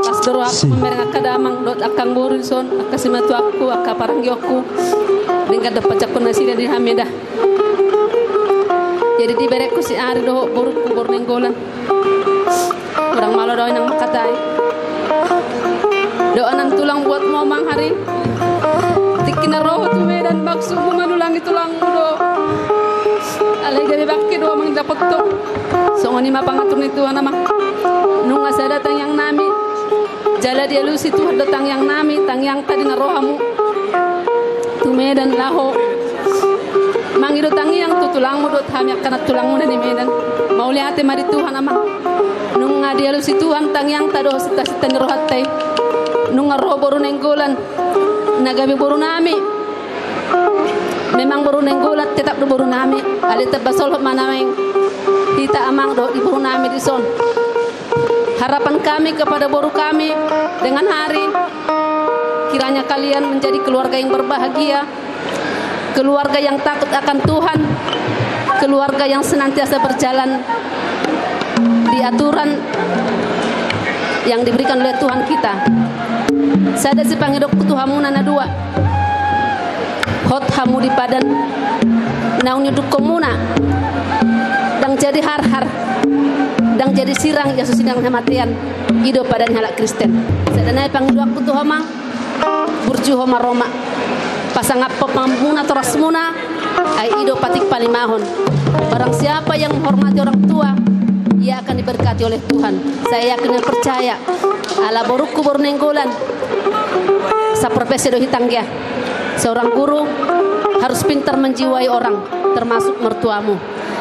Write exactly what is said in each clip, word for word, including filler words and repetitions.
Pas do rohangku mamereng angka damang dohot angka boru dison, angka simatuangku, angka paranggionku. Denggan do pajakkon nasida di hami da. Jadi diberengku si Ari dohot boruku, boru Nainggolan. Hurang malo do au inang mangkatai. Doa nang tulang buatmu, amang, ari. Tingki na ro ho tu Medan, maksudmu manulangi tulangmu do. Alai gabe bangke do, amang, dapothon. Songon i ma pangatur ni Tuhan, amang. Nunga sada tangiang nami, jala dialusi Tuhan do tangiang nami, tangiangta di na ro hamu tu Medan laho mangido tangiang tu tulangmu dohot hami angka nantulangmuna di Medan. Mauliate ma di Tuhan, amang. Nunga dialusi Tuhan tangiangta dohot sinta-sinta ni rohanta i. Nunga ro boru Nainggolan na gabe boru nami. Memang boru Nainggolan tetap do boru nami. Alai tamba solhot ma naeng hita, amang, dohot di boru nami dison. Harapan kami kepada boru kami dengan hari, kiranya kalian menjadi keluarga yang berbahagia, keluarga yang takut akan Tuhan, keluarga yang senantiasa berjalan di aturan yang diberikan oleh Tuhan kita. Sada sipangidokku tu hamuna na dua. Hot hamu di padan naung niundukkonmuna. Ndang jadi harhar, ndang jadi sirang, ia so sidang hamatean. I do padan halak Kristen. Sada nai pangidoanku tu ho, amang. Burju ho ma ro ma. Pasangaphon ma hamuna torasmuna. Ai i do patik palimahon. Barang siapa yang menghormati orang tua, ia akan diberkati oleh Tuhan. Saya yakin dan percaya. Ala borungku boru Nainggolan, saprofesi do hita, anggia. Seorang guru harus pintar menjiwai orang, termasuk mertuamu.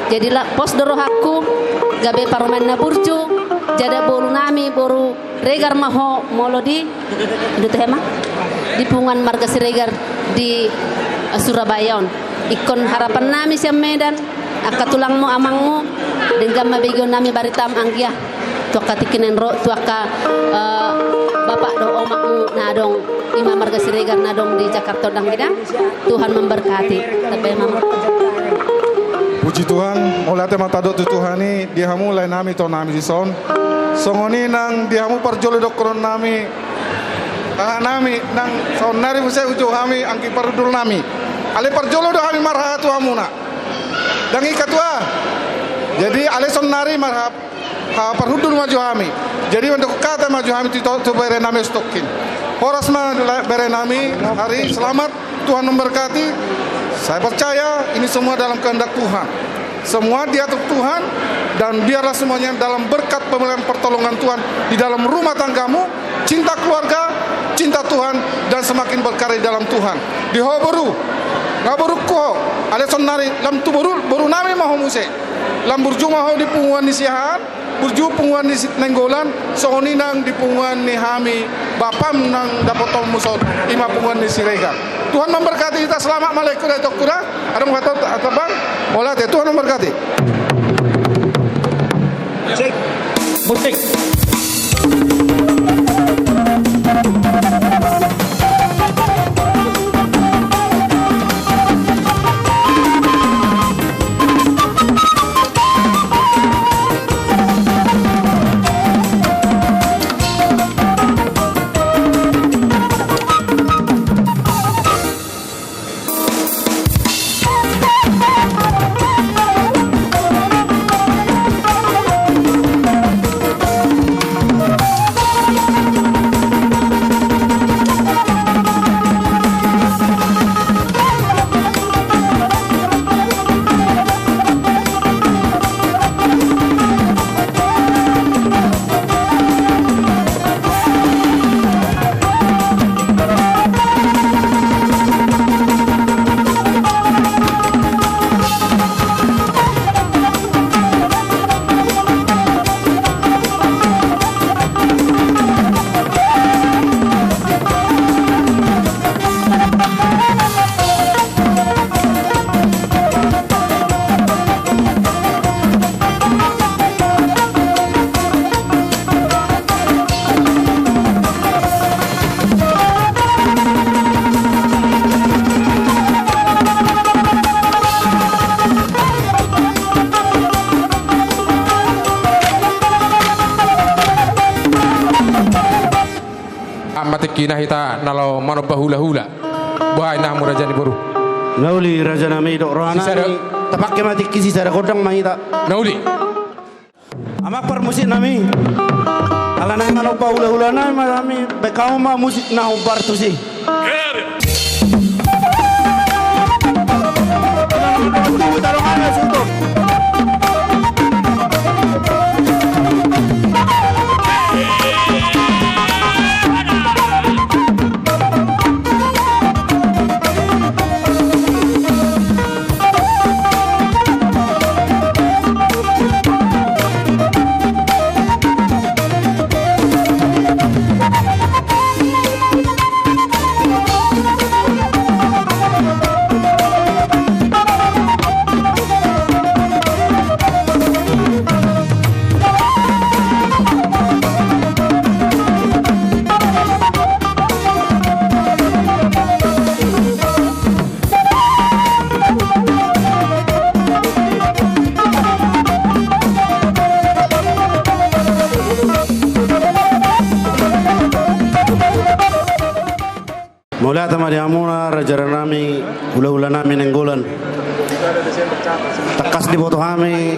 Jadi la-, pos do rohangku, gabe parumaen na burju, jala boru nami, boru Regar ma ho molo di, di tu hema? Di punguan marga Siregar di, eh, Surabaya on. Ingkon harapan nami sian Medan, angka tulangmu, amangmu, denggan ma begeon nami baritam, anggia. Tu angka tingki na naeng ro, tu angka, eh, bapak dohot omakmu na adong, i ma marga Siregar na adong di Jakarta on, dang, bidang. Tuhan memberkati. Tapi memang. Puji Tuhan, mauliate ma tadok tu Tuhan i, di hamu lae nami, ito nami dison. Songon i nang di hamu parjolo dohonon nami, haha nami, nang saonnari muse hujou hami anggi parhundul nami. Alai parjolo do hami marhaha tu hamuna. Dang i, Katua. Jadi alai saonnari marhaha, haha parhundul ma jo hami. Jadi mandok hata ma jo hami tu, tu bere nami Sitokin. Horas ma, bere nami, ari, selamat. Tuhan memberkati. Saya percaya ini semua dalam kehendak Tuhan. Semua diatur Tuhan, dan biarlah semuanya dalam berkat pemeliharaan pertolongan Tuhan di dalam rumah tanggamu, cinta keluarga, cinta Tuhan, dan semakin berkarya dalam Tuhan. Di ho boru, nga borungku ho, alai saonnari lam tu boru, boru nami ma ho muse. Lam burju ma ho di punguan ni Siahaan, burju punguan ni si-, Nainggolan, songon i nang di punguan ni hami, bapam nang dapotonmu son, i ma punguan ni Siregar. Tuhan memberkati kita, selamat malehon, da itongku da. Adong hata, hata bang, mauliate, Tuhan memberkati. Musik. Aha ma tingkina hita na laho manomba hulahula? Boha inna hamu raja ni boru? Na uli raja nami, didok roha nami, tapangke ma tingki sisada gondang ma hita. Na uli. Amang parmusik nami, ala naeng manomba hulahula nami ma hami, baen hamu ma musik na hombar tusi. Mauliate ma di hamuna raja nami, hulahula nami Nainggolan. Tangkas diboto hami,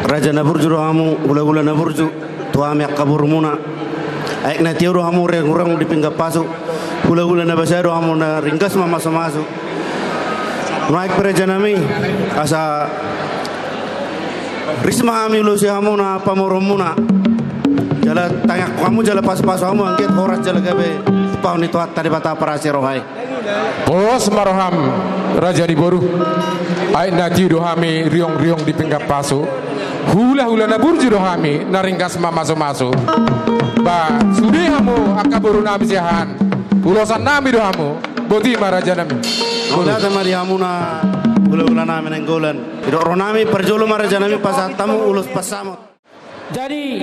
raja na burju do hamu, hulahula na burju tu hami angka borumuna. Aek na tio do hamu riongriong di pinggan pasu, hulahula na basa do hamu na ringgas mamasumasu. Nuaeng pe raja nami, asa ris ma hami ulosi hamuna pamoruonmuna. Jala tangiangkon hamu jala pasupasu hamu anggiat horas jala gabe tumpahon ni Tuhanta Debata parasi roha i. Pos ma roham raja ni boru. Aek na tio do hami riongriong di pinggan pasu. Hulahula na burju do hami na ringgas mamasumasu. Ba sude hamu angka boru nami siahaan, ulosan nami do hamu. Boti ma raja nami. Mauliate ma di hamuna hulahula nami Nainggolan. Didok roha nami parjolo ma raja nami pasahat hamu ulos pansamot. Jadi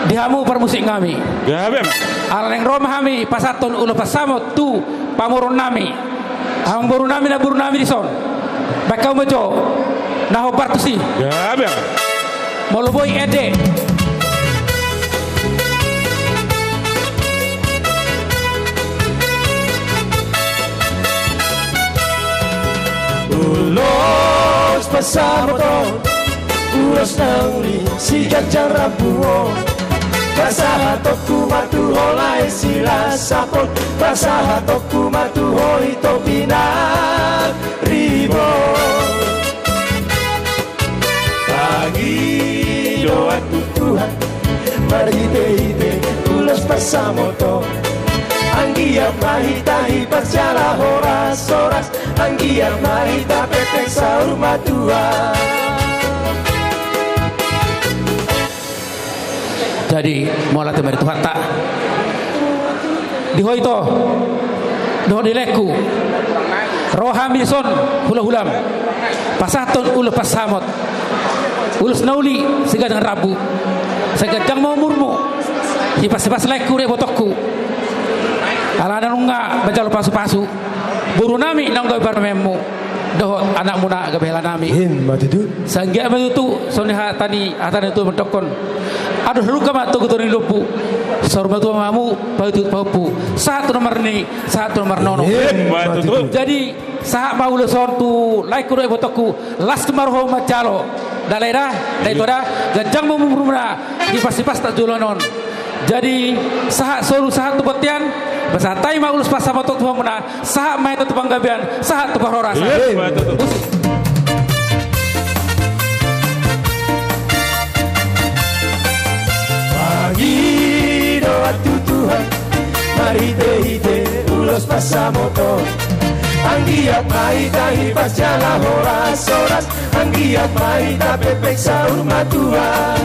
di hamu parmusik nami. Gabe ma. Ala naeng ro ma hami pasahathon ulos pansamot tu pamoruon nami. Amang boru nami na boru nami dison. Baen hamu ma jo na hombar tusi. Gabe ma. Molo boi ende. Ulos pansamot on, ulos na uli siganjang rambu on. Pasahatonku ma tu ho lae Silasapol, pasahatonku ma tu ho Ito Pinaribot. Pangidoan tu Tuhan marhitehite ulos pansamot on. Anggiat ma hita hipas jala horashoras, anggiat ma hita pepeng saur matua. Jadi mauliate ma di Tuhanta. Di ho Ito dohot di laengku, ro hami dison hulahulam pasahathon ulos pansamot, ulos na uli siganjang rambu. Sai ganjang ma umurmu, hipas-hipas laengku dohot ibotongku. Alana nunga manjalo pasupasu boru nami naung gabe parumaenmu dohot anakmuna gabe hela nami. Ima tutu. Sai anggiat ma tutu songon i hata ni, hata ni tutu mandokkon: Andor halumpang ma togu-togu ni lombu, saur matua ma hamu paihutihut pahompu, sahat tu na marnini, sahat tu na marnono. Ima tutu. Jadi sahat ma ulos on tu laengku dohot ibotongku, las ma roha manjalo. Ndang lae da, ndang ito da, ganjang ma umurmuna, hipas-hipas tu joloan on. Jadi sahat solu, sahat tu bontean, pasahat hami ma ulos pansamot tu hamuna, sahat ma hita tu panggabean, sahat tu parhorasan. Ima tutu. Musik. Pangidoan tu Tuhan marhitehite ulos pansamot on. Anggiat ma hita hipas jala horashoras, anggiat ma hita pepeng saur matua.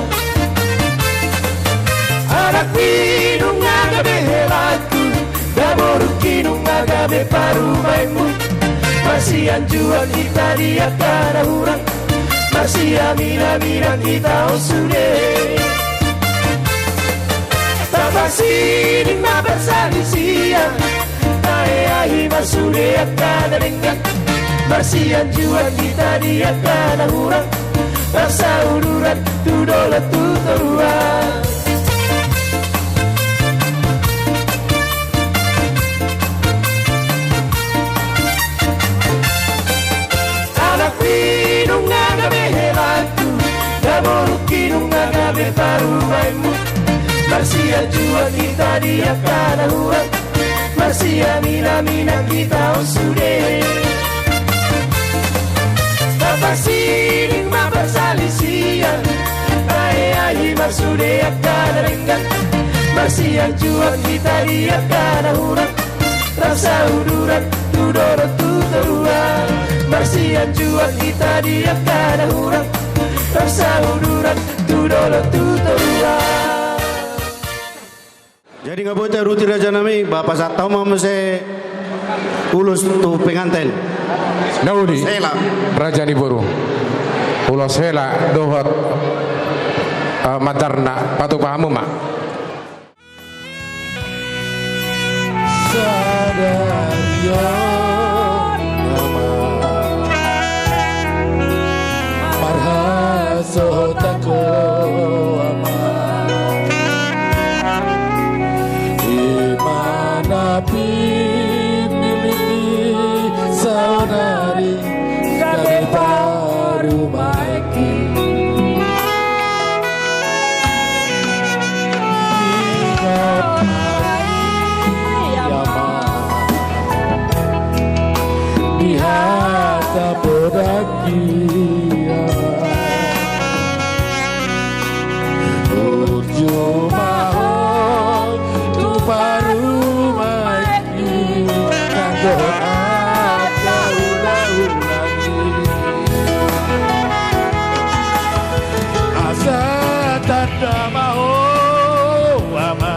Anakmi nunga gabe helangku, na borungki nunga gabe parumaenmu. Marsianjuan hita di angka na hurang, marsiaminaminan hita on sude. Tapasiding ma parsalisian, taeahi ma sude angka na denggan. Marsianjuan hita di angka na hurang, parsauduran tu dolok tu toruan. Marsianjuan hita di angka na hurang, marsiaminaminan hita on sude. Tapasiding ma parsalisian, taeahi ma sude angka na denggan. Marsianjuan hita di angka na hurang, rap sahuduran tu dolok tu toruan. Marsianjuan hita di angka na hurang, rap sahuduran tu dolok tu toruan. Jadi nga boi taruti raja nami, ba pasahat hamu ma muse ulos tu penganten. Na uli, raja ni boru. Ulos hela dohot, eh, mandarna patupa hamu ma. Sadarion nama marhasohotan ho ama. Ima na pinillit saonari gabe parumaenki. Ingot ma i ama di hata podangki ama. Burju ma ho tu parumaen. Nang dohot angka hulahula i. Asa tanda ma ho ama,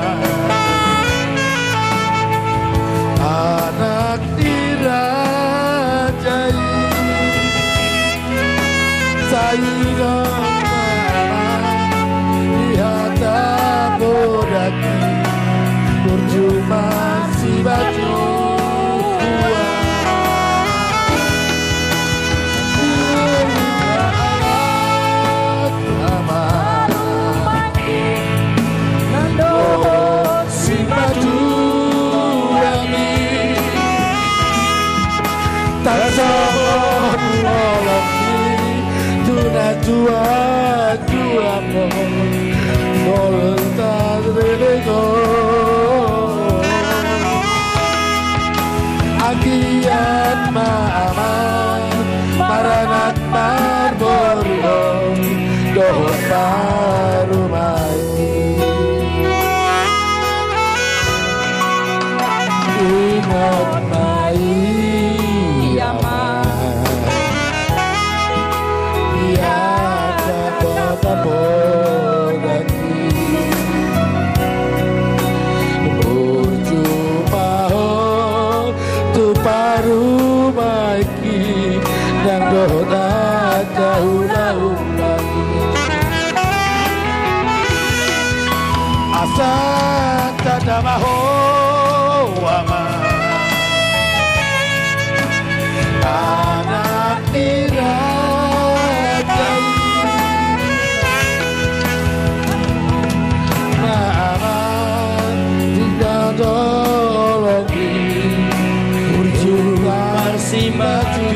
anak ni raja i. Sai dong ma ama di hata podangki, burju ma sibatu. Ama, nang dohot sibatu hami. Tarsongon holongki tu natuatua, molo tareleng ho. Anggiat ma ama maranak marboru ho dohot parumaen. Ingot ma i ama, ia tapotapot hami. Burju ma ho tu parumaen. Nang dohot angka hulahula i. Asa tanda ma ho ama, anak ni raja i. Ma ama, tinggal tolong. Burju ma sibatu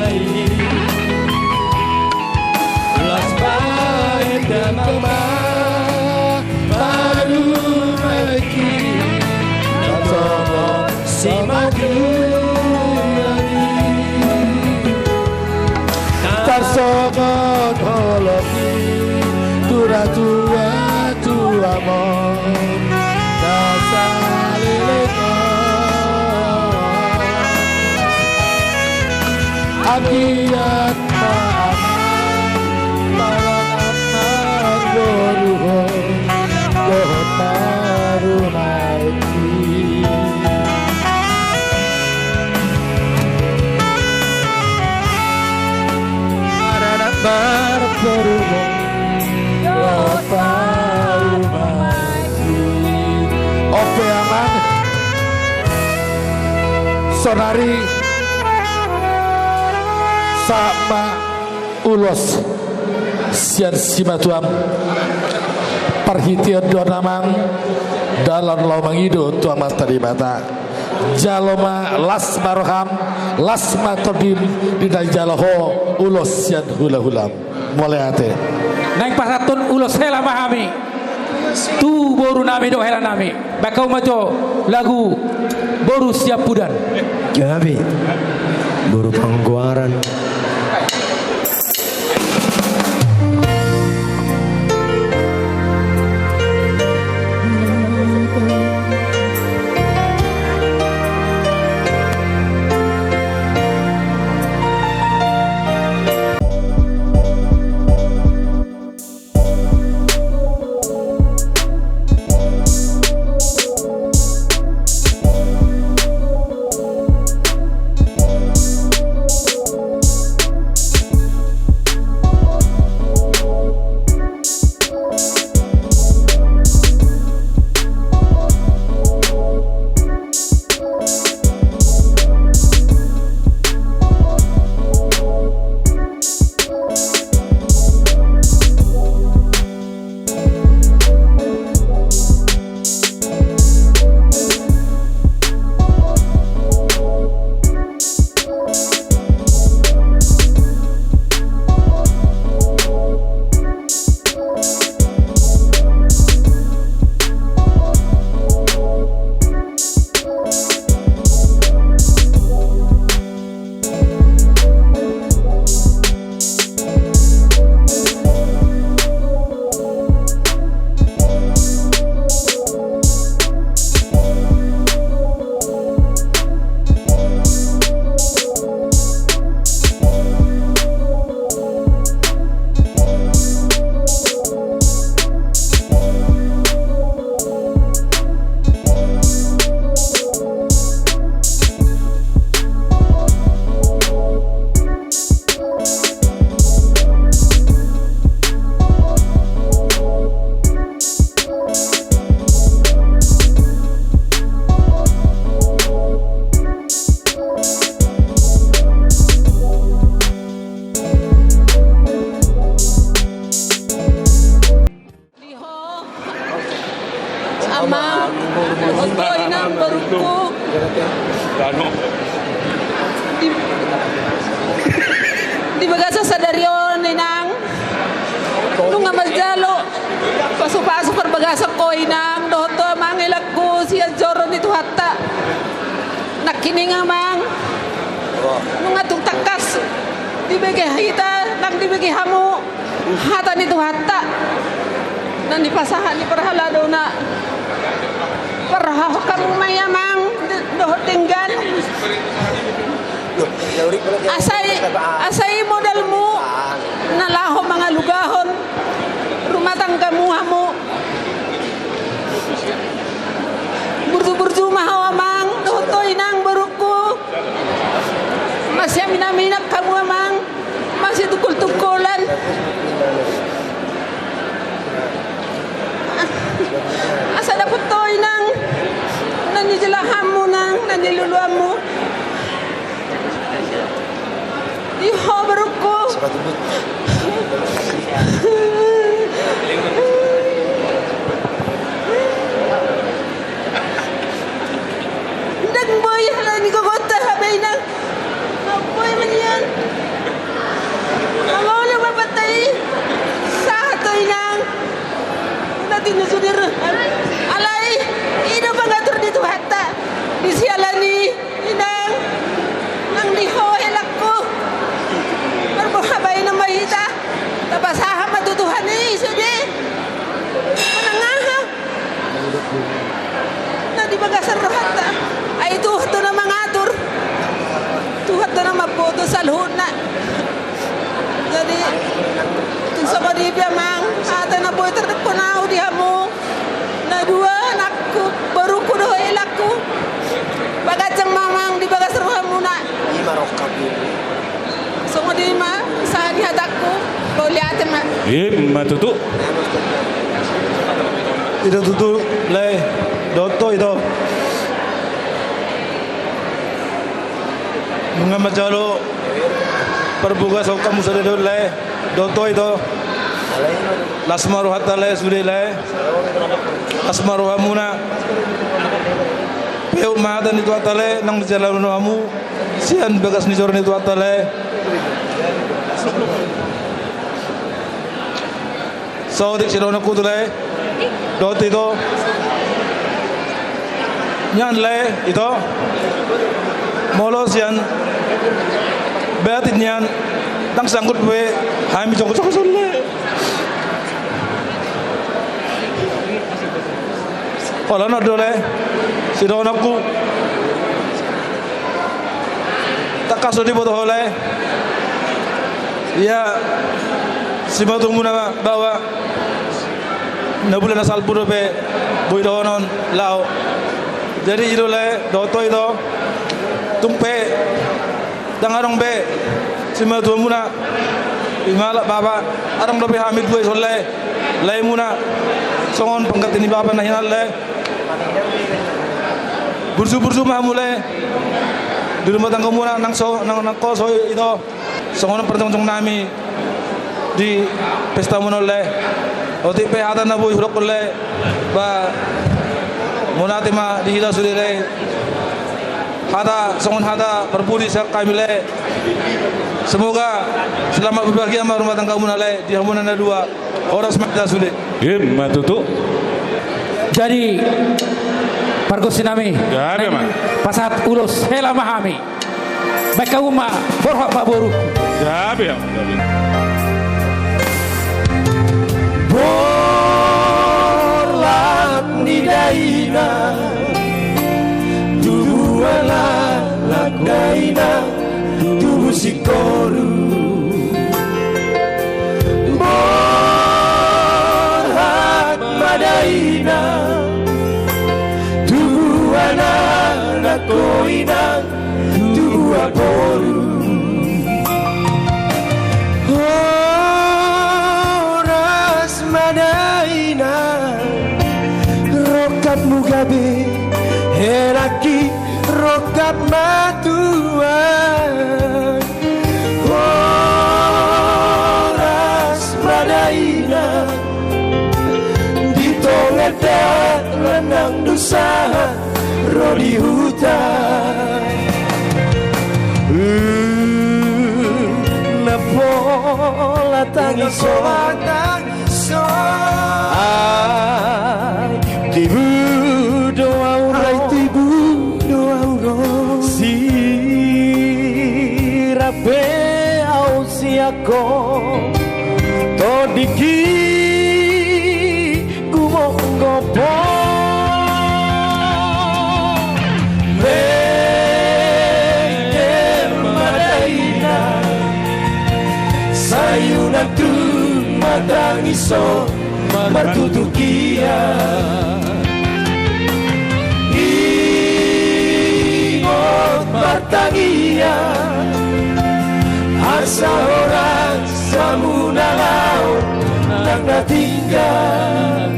i. Las baen damang ma parumaenki. Nang dohot sibatu i. Tarsongon holongki tu natuatuam on na saleleng on. Anggiat ma ama maranak marboru ho dohot parumaenki. Maranak marboru ho dohot parumaenki. On pe amang, saonari sahat ma ulos sian simatuam. Parhitean do on amang, dalan laho mangido tu Amanta Debata. Jalo ma, las ma roham, las ma tondim di na dijalo ho ulos sian hulahulam. Mauliate. Naeng pasahathon ulos hela ma hami. Tu boru nami dohot hela nami. Bahen hamu ma jo lagu Boru Siampudan. Gabe. Boru Panggoaran. Di ho, amang, dohot ho inang borungku. Di, di bagasan sadari on inang, nunga manjalo pasupasu parbagason ho inang, dohot ho amang helangku sian joro ni Tuhanta. Nangkining amang, nunga tung tangkas dibege hita, nang dibege hamu hata ni Tuhanta na nipasahat ni parhaladona. Parhahok hamu ma i amang dohot denggan. Asa i, asa i modalmu na laho mangalugahon rumah tanggamu hamu. Burju-burju ma ho amang dohot ho inang borungku. Masiaminaminan hamu amang, masitungkol-tungkolan. Asa dapot ho inang na nijalahanmu nang na niluluanmu. Di ho borungku. Ndang boi halani gogonta hape inang. Ndang boi ma nian. Molo ma banta i sahat ho inang. Nanti nusudir. Alai i do pangatur ni Tuhanta. Di siala ni i inang, nang di ho helangku. Marboha bahenon ma hita. Tapasahat ma tu Tuhan i sude. Manang aha na di bagasan rohanta, ai Tuhan do na mangatur. Tuhan do na mamboto saluhutna. Jadi tung songon i pe amang hata na boi tardok hon ahu di hamu. Na dua anakku, borungku dohot helangku. Paganjang ma amang di bagas rohamuna. Ima rongkap i. Songon i ma sahat ni hatangku. Mauliate ma. Ima tutu. Ito tutu lae. Dohot ho ito. Nunga manjalo parbagason hamu sadari on lae. Dohot ho ito. Las ma rohanta lae sude lae. Las ma rohamuna. Pehut ma hata ni Tuhanta lae nang dijalo hamu sian bagas ni joro ni Tuhanta lae. Saotik sidohononku tu lae. Dohot ito. Nian lae, ito. Molo sian batin nian, ndang sanggup be hami jongjongon lae. Holan on do lae sidohononku. Tangkas do diboto ho lae. Ia, simatuamuna baoa. Na bulan na salpu dope boi dohonon laho. Jadi i do lae, dohot ho ito. Tung pe ndang adong be simatuamuna, ima lae bapa, adong dope hami dua dison lae. Laemuna songon pangganti ni bapa na hinan lae. Burju-burju ma hamu lae di rumah tanggamuna, nang so, nang, nang ho so ito. Songon on parjongjong nami di pesta muna on lae. Otik pe hata na boi hudokkon lae, ba, mauliate ma di hita sude lae. Hata songon hata parpudi sian hami lae. Semoga selamat berbahagia ma rumah tanggamuna lae, di hamuna na dua. Horas ma hita sude. Ima tutu. Jadi, pargonsi nami, gabe ma, pasahat ulos hela ma hami. Baen hamu ma, borhat ma boru. Gabe ma. Borhat ni dainang, tubu anak dainang, tubu singkoru. Borhat ma dainang, tubu anak dainang, tubu anak boru. Horas ma dainang, rongkapmu gabe, helangki rongkap ma tulang. Horas ma dainang, di tonga dalan nang do sahat ro di huta. Na pola tangis on. Ai tibu do au ro. Ai tibu do au ro. Sirap be au sian ho. Tondingki gumonggo po. Mengge ma dainang, sai unang tung ma tangis on martutur hian. Ingot martangiang, asa horas hamu na laho nang na tinggal.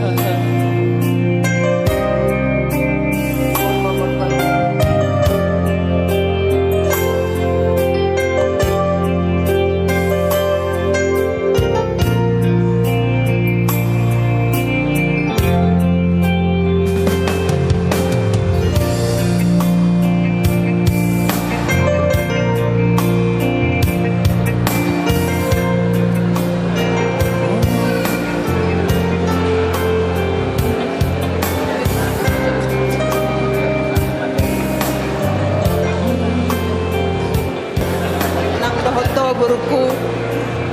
Nang dohot ho borungku,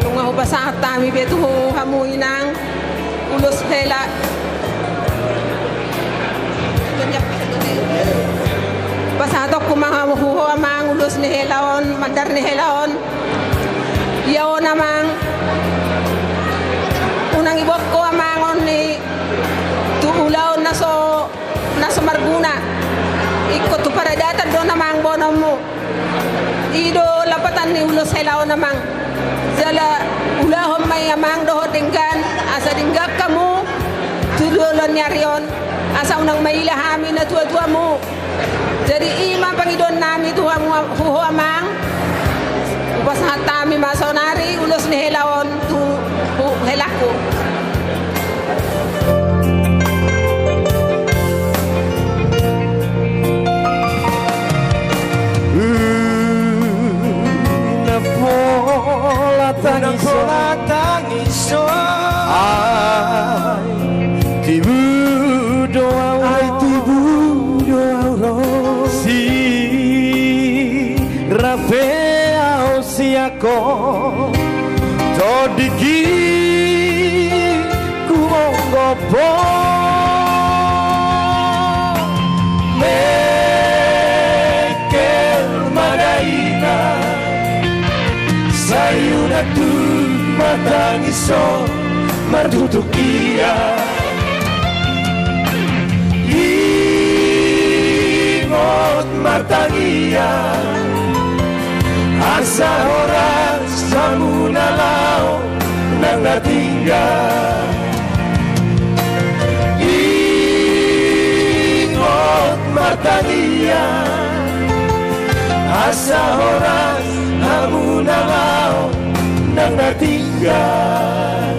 nunga hupasahat hami be tu hamu inang ulos hela. Pasahatonku ma hamu tu ho amang ulos ni hela on, mandar ni hela on. Ia on amang, unang iboan ho amang on i tu ulaon na so na so marguna. Ingkon tu paradatan do on amang boanonmu. I do lapatan ni ulos hela on amang. Jala ulahon ma i amang dohot denggan, asa denggan hamu tu ulaon ni ari on, asa unang maila hami natuatuamu. Jadi i ma pangidoan nami tu hamu, tu ho amang. Hupasahat hami ma sonari ulos ni hela on tu, tu helangku. Na pola tangis on. Ai tibu Ho, tondingki, huonggop ho. Mengkel ma dainang, sai unang tung martangis ho, martutuk ia. Ingot martangiang, asa horas hamu na laho nang na tinggal. Ingot martangiang, asa horas hamu na laho nang na tinggal.